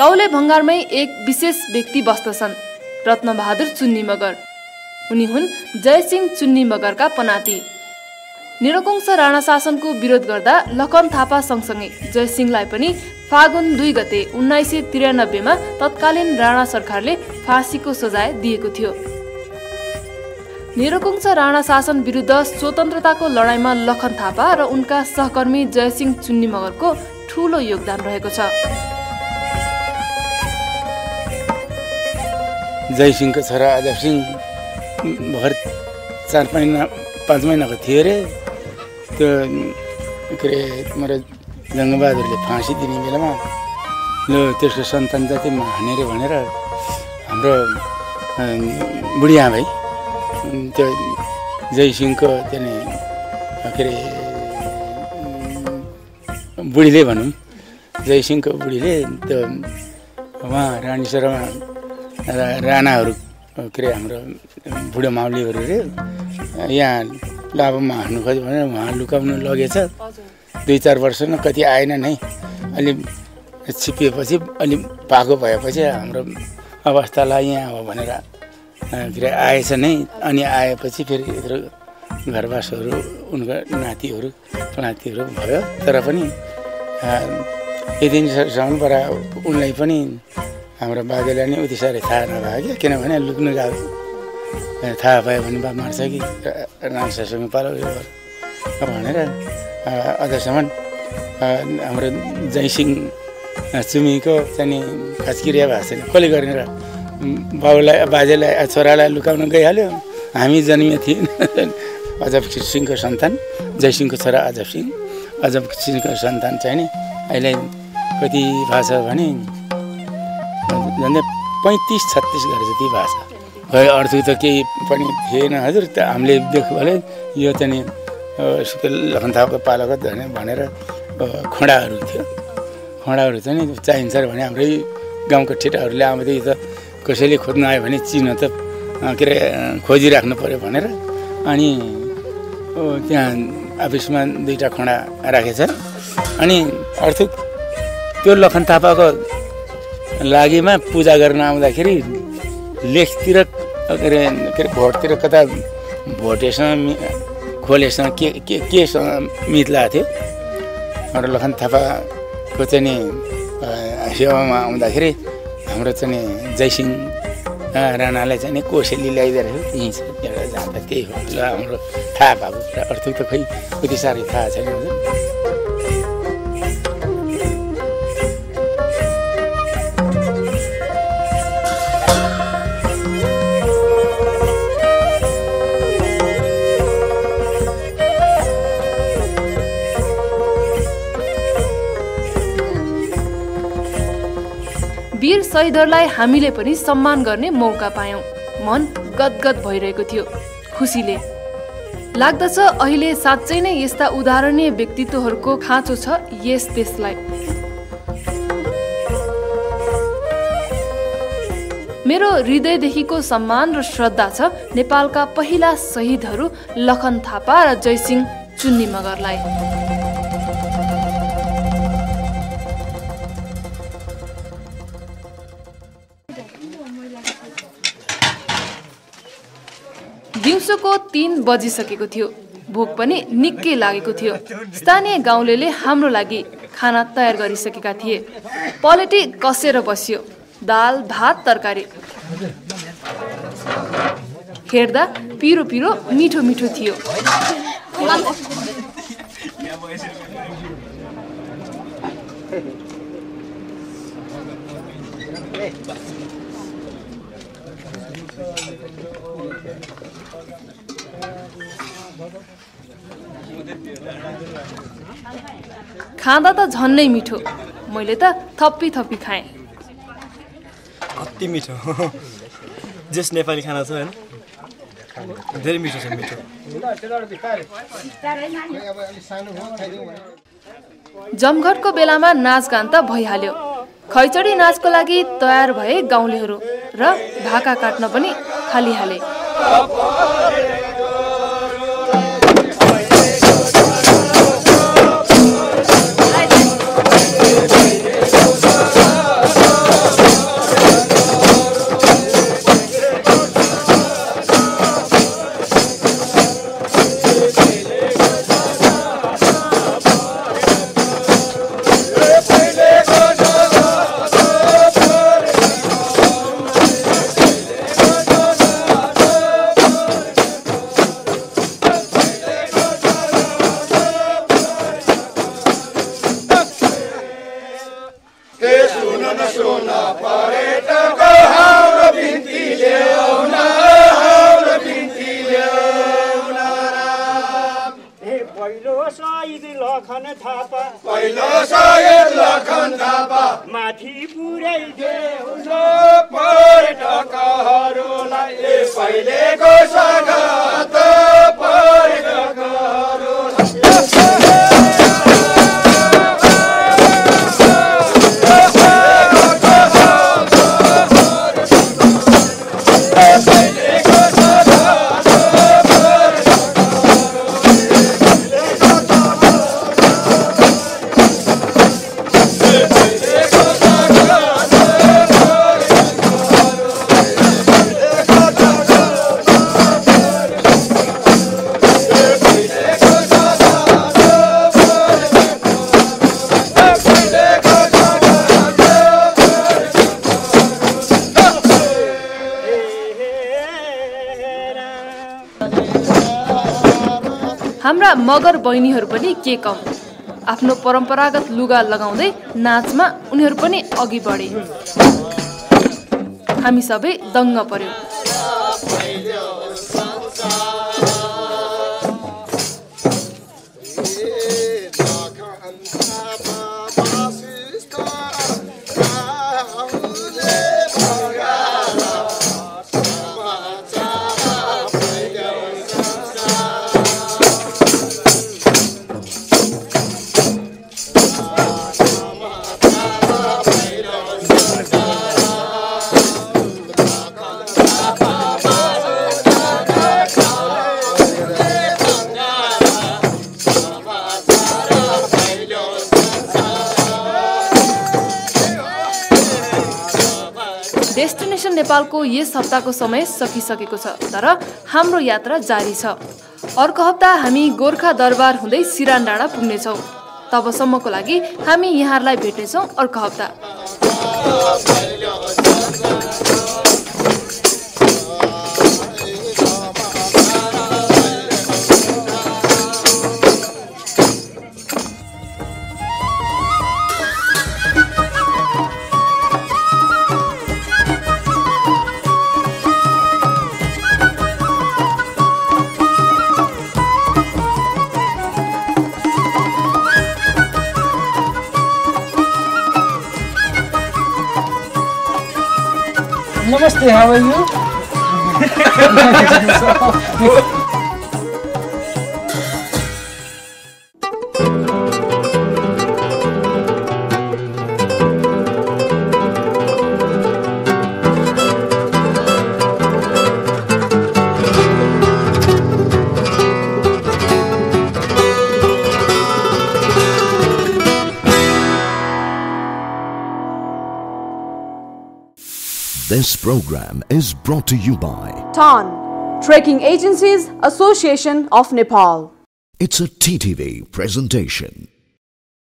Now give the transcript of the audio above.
Cowley भंगारमै एक विशेष व्यक्ति बस्दछन्, रत्नबहादुर चुन्नी मगर। उनी हुन् जयसिंह चुन्नी मगरका पनाती। निरकुंश राणा शासनको विरोध गर्दा लखन थापा सँगसँगै जयसिंहलाई पनि फागुन 2 गते 1993 मा तत्कालीन राणा सरकारले फाँसीको सजाय दिएको थियो। निरकुंश राणा शासन विरुद्ध स्वतन्त्रताको लडाईँमा लखन थापा र उनका सहकर्मी जयसिंह चुन्नी मगरको ठूलो योगदान रहेको छ। जयसिंहको छोरा अजब सिंह भर 4-5 महिनाको थियो रे। त्यो के अरे मेरो जङ्गबहादुरले फाँसी दिने बेलामा ल त्यसको सन्तान जातिमा हानेर भनेर हाम्रो बुढिया भाइ त्यो जयसिंहको त्यहाँ के अरे बुढीले भनौँ, जयसिंहको बुढीले त्यो उहाँ रानीसरमा राणाहरू के अरे हाम्रो बुढो माउलीहरू रे यहाँ लाभामा हान्नु खोज्यो भनेर उहाँ लुकाउनु लगेछ। 2-4 वर्ष न कति आएन नै, अलि छिपिएपछि अलि पाको भएपछि हाम्रो अवस्थालाई यहाँ हो भनेर के अरे आएछ नै। अनि आएपछि फेरि यत्रो घरवासहरू उनको नातिहरू भयो। तर पनि यति दिनसम्म पर उनलाई पनि हाम्रो बाजेलाई नै उति साह्रै थाहा नभयो क्या, किनभने लुक्नु गएको थाहा भयो भने बा मार्छ कि रामसासँग पालो भनेर अझसम्म हाम्रो जयसिंह चुमीको चाहिँ खासक्रिया भएको छैन। कसले गरेर बाबुलाई बाजेलाई छोरालाई लुकाउन गइहाल्यो। हामी जन्मिए थियौँ अजब सिंहको सन्तान, जयसिंहको छोरा अजब सिंहको सन्तान चाहिँ नि अहिले कति भाषा भने झन्डै 35-36 घर जति भाषा खै। अर्थ त केही पनि थिएन हजुर। त हामीले देख्यो भने यो चाहिँ लखन थापाको पालाको भनेर खोडाहरू थियो। खोडाहरू चाहिँ चाहिन्छ भने हाम्रै गाउँको ठेटाहरूले आउँदै त कसैले खोज्नु आयो भने चिनो त के अरे खोजिराख्नु पऱ्यो भनेर अनि त्यहाँ अफिसमा 2टा खोडा राखेछ। अनि अर्थात् त्यो लखन थापाको लागिमा पूजा गर्न आउँदाखेरि लेखतिर के अरे भोटतिर कता भोटेसँग खोलेसँग केसँग मिल्ला थियो। र लखन थापाको चाहिँ नि सेवामा आउँदाखेरि हाम्रो चाहिँ नि जयसिंह राणालाई चाहिँ नि कोसेली ल्याइदिएर यहीँ छ एउटा जाँदा त्यही हो ल हाम्रो थाहा भएको कुरा। अर्थ त खै उति साह्रै थाहा छैन। वीर शहीदहरूलाई हामीले पनि सम्मान गर्ने मौका पायौं। मन गदगद भइरहेको थियो खुसीले। लाग्दछ अहिले साँच्चै नै यस्ता उदाहरणीय व्यक्तित्वहरूको खाँचो छ यस देशलाई। मेरो हृदयदेखिको सम्मान र श्रद्धा छ नेपालका पहिला शहीदहरू लखन थापा र जयसिंह चुन्नी मगरलाई। दिउँसोको 3 बजिसकेको थियो। भोक पनि निकै लागेको थियो। स्थानीय गाउँलेले हाम्रो लागि खाना तयार गरिसकेका थिए। पलेटी कसेर बस्यो। दाल भात तरकारी हेर्दा पिरो पिरो मिठो मिठो थियो। खाँदा त झन्नै मिठो। मैले त थप्पी थप्पी खाएँ। कति मिठो जस नेपाली खाना छ हैन, धेरै मिठो छ। मिठो जमघटको बेलामा नाचगान त भइहाल्यो। खैचडी नाचको लागि तयार भए गाउँलेहरू र भाका काट्न पनि थालिहाले। शहीद लखन थापा माथि पुर्याइदेऊ न पर्यटकहरूलाई पहिलेको स्वागत हाम्रा मगर बहिनीहरू पनि के कम आफ्नो परम्परागत लुगा लगाउँदै नाचमा उनीहरू पनि अघि बढे हामी सबै दङ्ग पर्यौं डेस्टिनेसन नेपालको यस हप्ताको समय सकिसकेको छ तर हाम्रो यात्रा जारी छ अर्को हप्ता हामी गोर्खा दरबार हुँदै सिरान डाँडा पुग्नेछौँ तबसम्मको लागि हामी यहाँहरूलाई भेट्नेछौँ अर्को हप्ता Namaste, how are you? This program is brought to you by TAN, Trekking Agencies Association of Nepal. It's a TTV presentation.